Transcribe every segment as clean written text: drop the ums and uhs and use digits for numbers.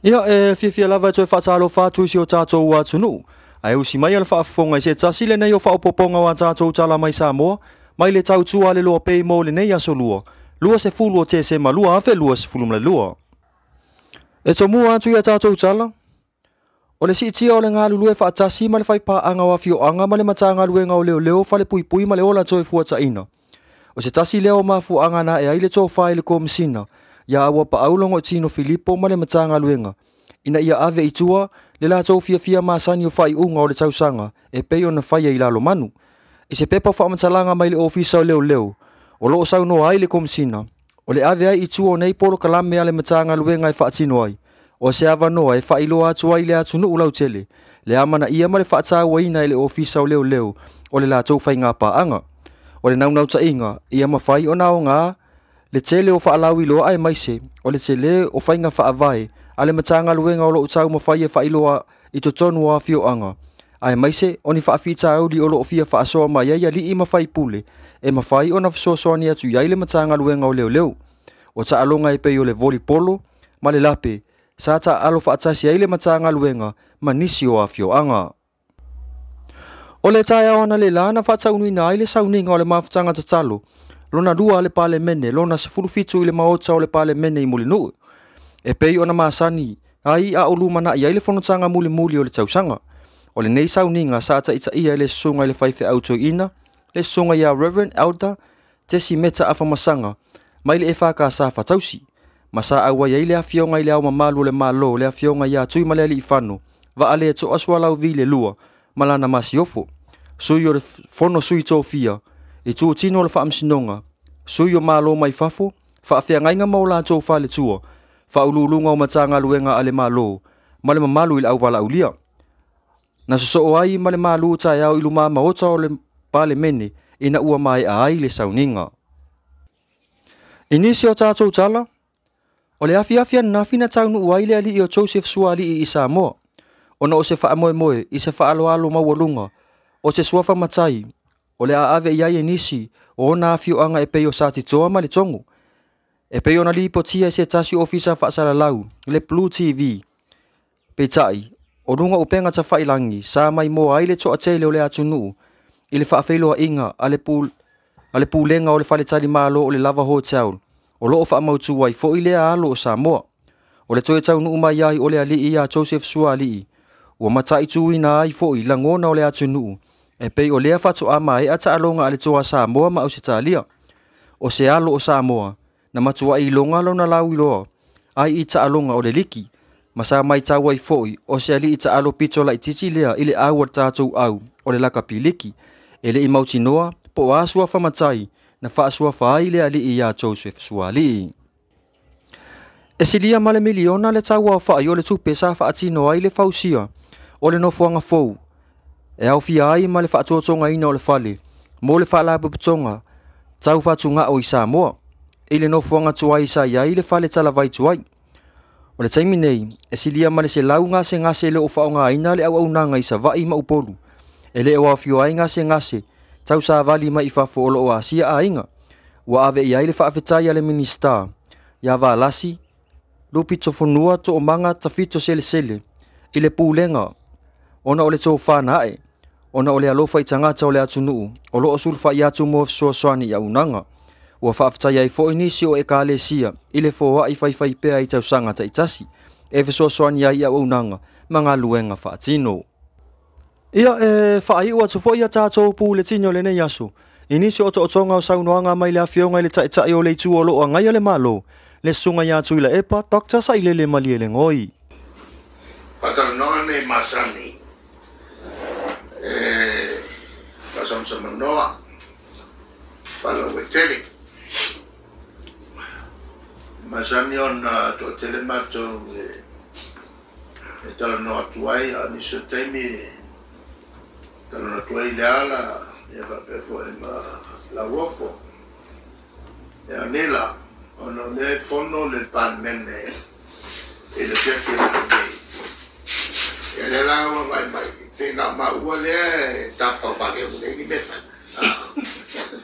Ia, e fiafia lava e toe faatalofa atu i si o tatou atunuu. Ae usi mai le faafofoga i se tasi lenei o faaopoopoga o a tatou tala mai Samoa, mai le tautua a le Loa Pay mo lenei aso lua, 20 o Tesema 2022. E tomua atu ia tatou tala, o le siitia o le galulue faatasi ma le faipaaga o afioaga ma le Matagaluega o Leoleo, Falepuipui ma le Ola Toefuataiga. O se tasi lea o mafuaaga na ae ai le tofa i le Komesina ia Auapaau Logoitino Filipo ma le Matagaluega, ina ia ave i tua le latou fiafia masani o faaiuga o le tausaga e pei ona faia i Lalomanu. I se pepa faamatalaga mai le Ofisa o Leoleo, o lo o saunoa ai le Komesina, o le ave ai i tua o nei polokalame a le Matagaluega e faatino ai, o se avanoa e faailoa atu ai le atunuu lautele, le amanaia ma le faatauaina e le Ofisa o Leoleo o le latou faigapaaga. O le naunautaiga ia mafai ona aoga le tele o faalauiloa aemaise o le tele o faiga faavae a le Matagaluega o lo o taumafai e faailoa i totonu o afioaga, aemaise o ni faafitauli o lo o fia faasoa mai ai alii ma faipule e mafai ona fesoasoani atu i ai le Matagaluega o Leoleo. O taaloga e pei o le volipolo ma le lape sa taaalo faatasi ai le Matagaluega ma nisi o afioaga. O le taeao analeila na faataunuuina ai le sauniga o le mafutaga tatalo lona lua a le Palemene lona 17 i le maota o le Palemene i Mulinuu, e pei ona masani ai a o lumanai ai le fonotaga mulimuli o le tausaga. O lenei sauniga sa taitaia e le susuga i le faifeau toeaina, le susuga ia Reverend Elder Tesimeta Afamasaga mai le EFKS Fatausi, ma sa auai ai le afioga i le Ao Mamalu o le Malo, le afioga ia Tuimalealiifano Vaaletoa Sualauvi le lua ma lana masiofo, sui o le Fono Sui Tofia, itutino o le Faamasinoga, sui o Malo mai fafo, faafeagaiga ma o latou faletua, faauluuluga o Matagaluega a le Malo, ma le mamalu i le auvalaulia. Na sosoo ai ma le malu taeao i luma maota o le Palemene ina ua maea ai le sauniga. I nisi o tatou tala, o le afiafi ananafi na taunuu ai le alii o Joseph Sualii i Samoa, ona o se faamoemoe i se faaaloalo maualuga o se suafa matai o le a ave i ai e nisi o ona afioaga e pei o Satitoa ma le Togo. E pei ona lipotia e se tasi ofisa faasalalau, le Blue TV. Peitai, o luga upega tafailagi sa maimoa ai le toatele o le atunuu i le faafeiloaiga a le pulega o le faletalimalo o le Lava Hotel, o lo o faamautu ai foi lea alo o Samoa. O le toe taunuu mai ai o le alii ia Joseph Sualii, ua mataituina ai foi lagona o le atunuu, e pei o lea faatoa maea taaloga a le toa Samoa ma Ausetalia. O se alo o Samoa, na matuai iloga lona lauiloa ai i taaloga o le liki, ma sa maitau ai foi o se alii taalo pito laitiiti lea i le au a le tatou au o le lakapi liki, e le i mautinoa po o a suafa matai na faasuafa ai le alii ia Joseph Sualii. E silia ma le miliona le tauaofai o le tupe sa faatino ai le fausia o le nofoaga fou, e aofia ai ma le faatotogaina o le fale mo le faalapotopotoga tau fatugao i Samoa, i le nofoaga tuai sa i ai le fale talavai tuai. O le taimi nei, e silia ma le 100 gasegase le o faaaogaina le auaunaga i Savaii ma Upolu, e le o aofia ai gasegase tausavali mai i fafo o lo o asia aiga. Ua ave i ai le faafetai a le Minisita ia Valasi Lupitofonua Toomaga Tafito Selesele i le pulega ona o le tofa na ae, ona o le alofa i tagata o le atunuu o lo o sulufai atu mo fesoasoani i auaunaga. Ua faafetai ai foi nisi o ekalesia i le foai faifaipea i tausaga taitasi e fesoasoani ai i auaunaga ma galuega faatino. Ia, e faaiu atu foi ia tatou puletini o lenei aso i nisi o otootoga o saunoaga mai le afioga i le Taitai o le Itu o lo o agaia le Malo, le susuga ia Tuilaepa Dr. Sailele Malielegaoi. Faatalanoaga nei masani e faasamsamanoa faalauaitele. Masani ona toatele matou e talanoa atu ai, a o nisi o taimi e talanoa atu ai le ala ia faapea foi ma Lauofo. E anela, ona o lea e fono le Palemene i le fiafia nei. Ia lea la ua vaai mai, pe na o maua lea e tafaovale o lea ni mea fai.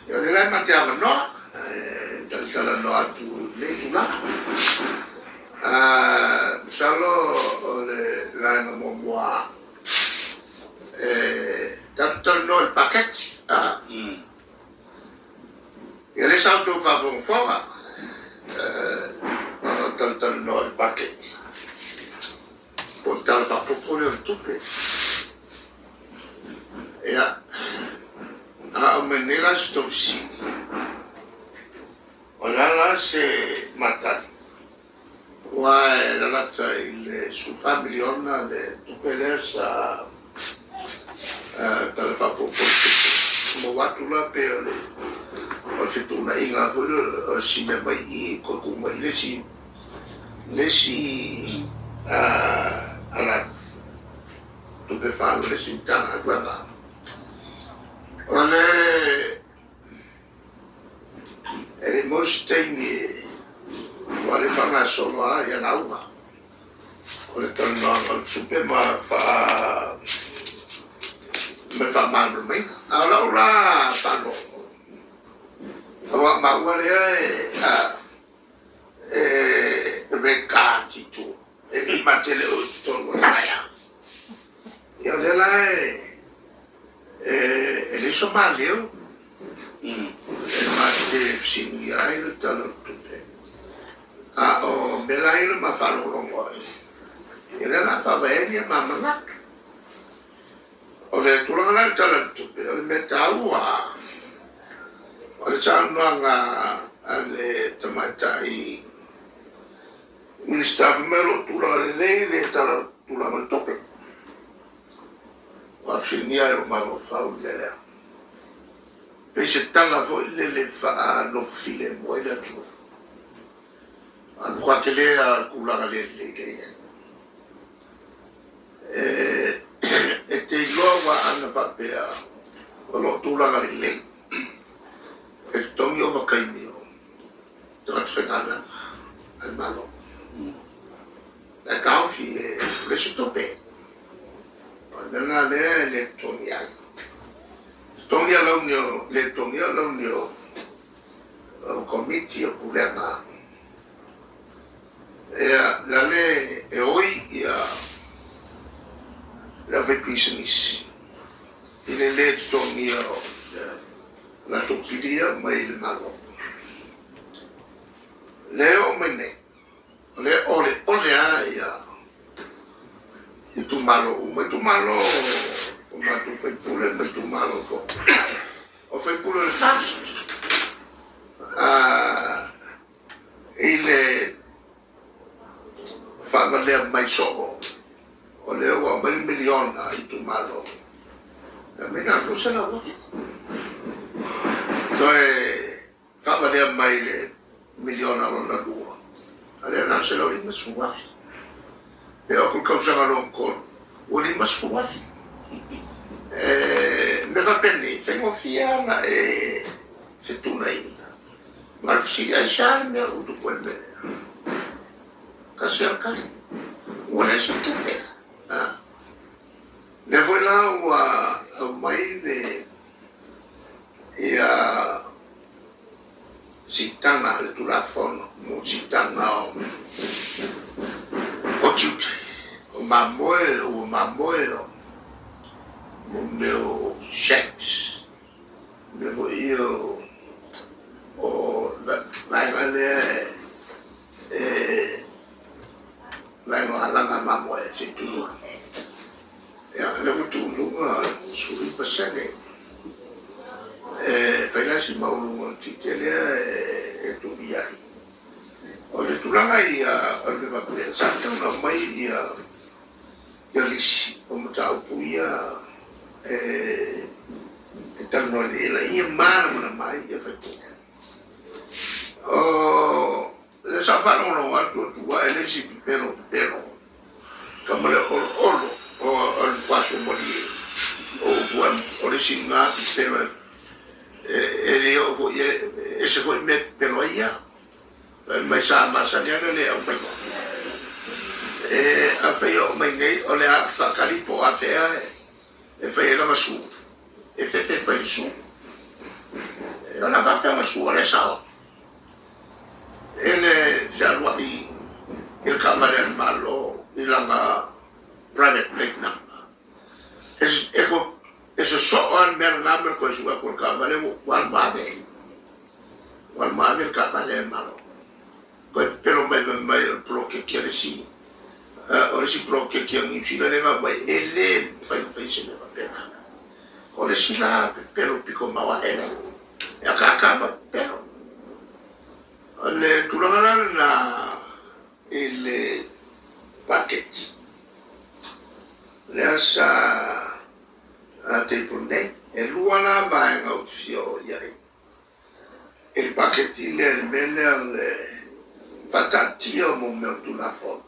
Ia o lea la e mate avanoa, e talatalanoa atu i lenei tulaga. Masalo sa outou faafogafoga o talatalanoa i le paketi po o le Tala Faaopoopo lea o le Tupe. Ia, a aumai nei la se tou fesili, o le a la se matali? Aua e lalata i le $14 miliona le tupe lea sa Tala Faaopoopo o le Tupe. Maua atu la pe o le fetuunaiga foi o si mea mai i i, toe tuu mai i le isi ala tupe faaalu a le isi Matagaluega. O le e le maua se taimi ua le faagasolo lava ia lauga o le talanoaga o le tupe ma le faamalamalamaina. A o lau la faalogo, aua maua lea e red card i tua, e le matele o i totonu o le maea. Ia o lea la e le so maleo e mate fesiligia ai le Tala o le Tupe. A o mea la ia na ma faalogologo ai, ia lea la faavae ni ma manatu. O le tulaga la i le Tala o le Tupe, o le mea taua o le saunoaga a le tamaitai Minisita fai mai o lo o tulaga lelei le tala tulaga o le tupe. Ua fesiligia ai lou mafaufau i le mea lea. Pei se tala foi lele faanofofilemu ai le atunuu. A matua tele lava o le tulaga le lelei lea e i ai. E te iloa aua ana faapea o lo o tulaga lelei, e totogi ovataimi o tagata faigaluega a le Malo. Ae taofi e le se tupe. O le mea lena lea e le totogi ai. Totogi alauni o le totogi alauni o komiti o pulega. Ia, la le e oi ia le au pisinisi i le le totogia o latou pilia mai le Malo. Le o mai nei, o le ole ole a ia itumalo uma, itumalo o matou faipule ma itumalo foi. O faipule o le FAST i le faavalea mai soo, o lea ua aumai le miliona i itumalo. E mai na 200,000. Toe faavalea mai le miliona lona lua. A lea na 150,000. E o ku kausaga lona tolu, ua 50,000. Me faapeni, faigofie na e fetuunaiga. Ma le fesili ai sa le mea ua tupu ai le mea lea. Kasi a le tali. Ua leai se tupe. Lea foi la ua aumai le ia siitaga le Tulafono mo siitaga o tiute. O mamoe, ua mamoe o mo mea o shanks. Mea foi ia o vaega lea e vaega o alaga mamoe se i tulua. Ia, lea ua tuu i luga 10%. E fai la si maualuga o le tiute lea e tuu i ai. O le tulaga ia o le mea faapea, sa tatau ona aumai ia lisi o mataupu ia e talanoa ina ia malamalama ai ia faipule. O le sa faalogologo atu o tuu ae le isi pepelo pepelo. Ka ma le oloolo o le kuaso malie. O upu o le isi ngā pepelo e le o foi e se foi me pepelo ai ia. Mai sa masani ana le au mai. E a whai o mai nei o le a whakari po a whea e whai e langa su. E whewhe whai su. E ona whawhea su o le sao. E le whialua i le kawale al malo i langa private plate number. E se so an mea ngā mea koe sua ko kawale ua mawe. ma ave le taavale a le Malo. Toe pepelo mai fai mai o le poloketi a le isi o le isi poloketi a Niu Sila lea na aumai, e le mafai ona fai se mea faapena. O le isi la pepelo pito maoae lea, e akaaka ma pepelo. O le tulaga la lena i le paketi lea sa table nei, e lua la vaega ou te fia oo i ai i le paketi lea i le mea lea o le faataatia o mo mea o Tulafono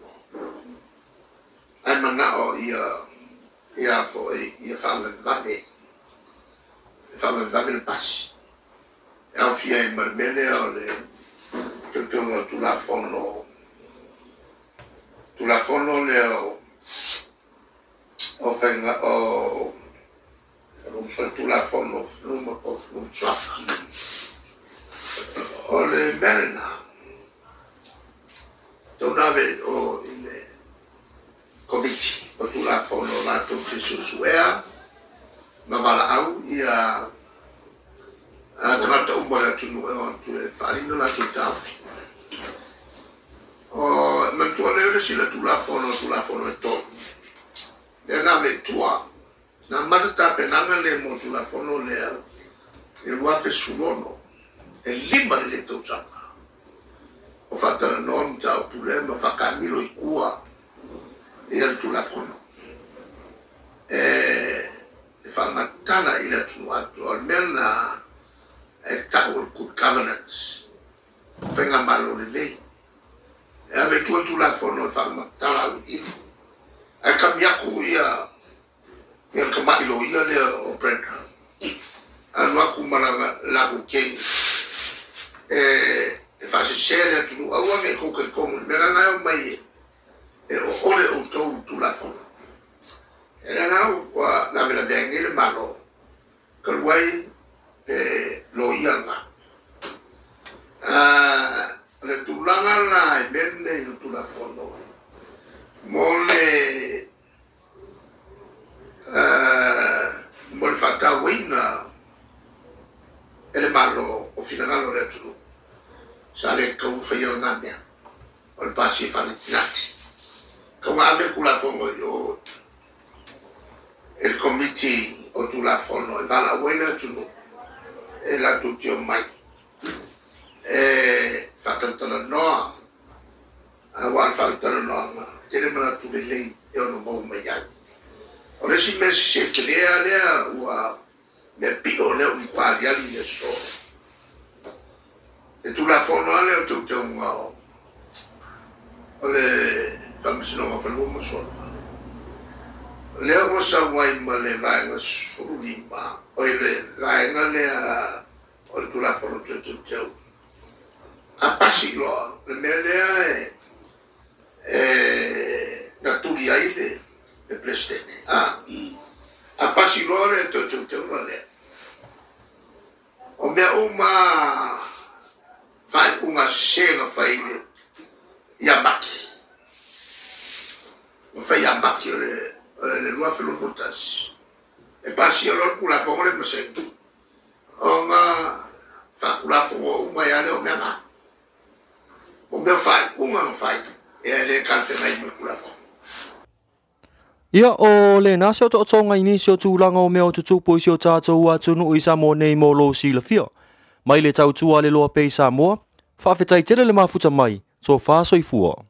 ae manao ia foi ia faavavevave e faavavevave le pasi e aofia ai ma le mea lea o le teuteuga o Tulafono Tulafono lea o faiga o Tulafono o Fanua ma Suafa. O le mea lena, tau na ave o i le Komiti o Tulafono latou te suesuea ma valaau ia tagata uma o le atunuu e o atu e faalina latou taofi. O manatua lea o le isi le Tulafono, Tulafono e tolu, lea na ave i tua. Na amata tapenaga lea mo Tulafono lea i le 2016, e 5 lelei tausaga o faatalanoa le mataupu lea ma faakamilo i tua ia le Tulafono e faamatala i le atunuu atoa. O le mea lena e tau o le good governance, faigamalo lelei. E ave i tua le Tulafono e faamatala auiliili. Ae kami aku ia le tamai loia lea o Brenda, alu atu ma latou keni e faasese le atunuu, aua ne i tou talitonu i le mea lena e omai e oole outou Tulafono. E lea la ua lavelavea ai nei le Malo, talu ai le loia lena. O le tulaga la i mea nei o Tulafono mo le faatauaina e le Malo o finagalo o le atunuu, sa le tatau ona faia lena mea o le pasi e faanatinati. Tau na ave le Tulafono i o e le Komiti o Tulafono e valaau ai le atunuu e latou te omai e faatalatalanoa, aua o le faatalatalanoaga tele manatu lelei e ono maua mai ai. O le isi mea sese telea lea ua mea pio lea ua matua aliali i le aso. Le Tulafono lea o teuteuga o le Faamasinoga o Fanua ma Suafa, lea ua sau ai ma le vaega 15, o le vaega lea o le Tulafono teuteu. A pasi loa, le mea lea e na tuli ai le Peresetene. A pasi loa le teuteuga lea, o mea uma faaiuga sese na fai ia Maki. Na fai ia Maki o le 2021. E pasia loa le Tulafono le maseni, ona faatulafono uma ia lea o mea na. O mea faaiuga na fai, e le talafeagai ma le Tulafono. Ia o lena se otootoga i nisi o tulaga o mea o tutupu i si o tatou atunuu i Samoa nei mo lou silafia. Mai le tautua a le Loa pea i Samoa, faafetai tele le mafuta mai, tofa soifua.